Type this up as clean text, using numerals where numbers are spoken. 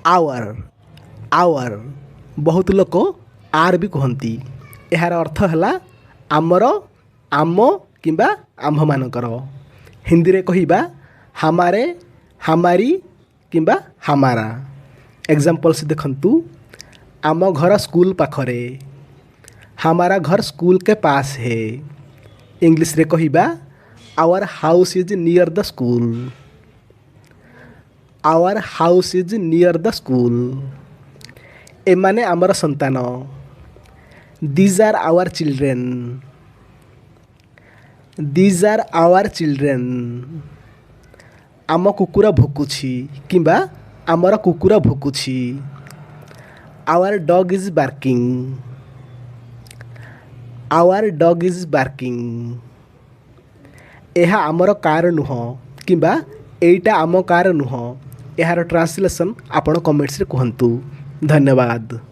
Hour, hour. ବହୁତ ଲୋକ ଆର୍ ବି କୁହନ୍ତି। ଏହାର ଅର୍ଥ ହେଲା ଆମର, ଆମ କିମ୍ବା ଆମ୍ଭମାନଙ୍କର। ହିନ୍ଦୀରେ କହିବା हमारे, हमारी କିମ୍ବା हमारा। ଏକ୍ଜାମ୍ପଲ୍ସ ଦେଖନ୍ତୁ। ଆମ ଘର ସ୍କୁଲ ପାଖରେ। हमारा घर स्कूल के पास है। ଇଂଲିଶରେ କହିବା, Our house is near the school. Our house is near the school. ଏମାନେ ଆମର ସନ୍ତାନ। These are our children. These are our children. ଆମ କୁକୁର ଭୁକୁଛି କିମ୍ବା ଆମର କୁକୁର ଭୁକୁଛି। Our dog is barking. Our dog is barking. ଏହା ଆମର କାର୍ ନୁହଁ କିମ୍ବା ଏଇଟା ଆମ କାର୍ ନୁହଁ। ଏହାର ଟ୍ରାନ୍ସଲେସନ୍ ଆପଣ କମେଣ୍ଟସରେ କୁହନ୍ତୁ। ଧନ୍ୟବାଦ।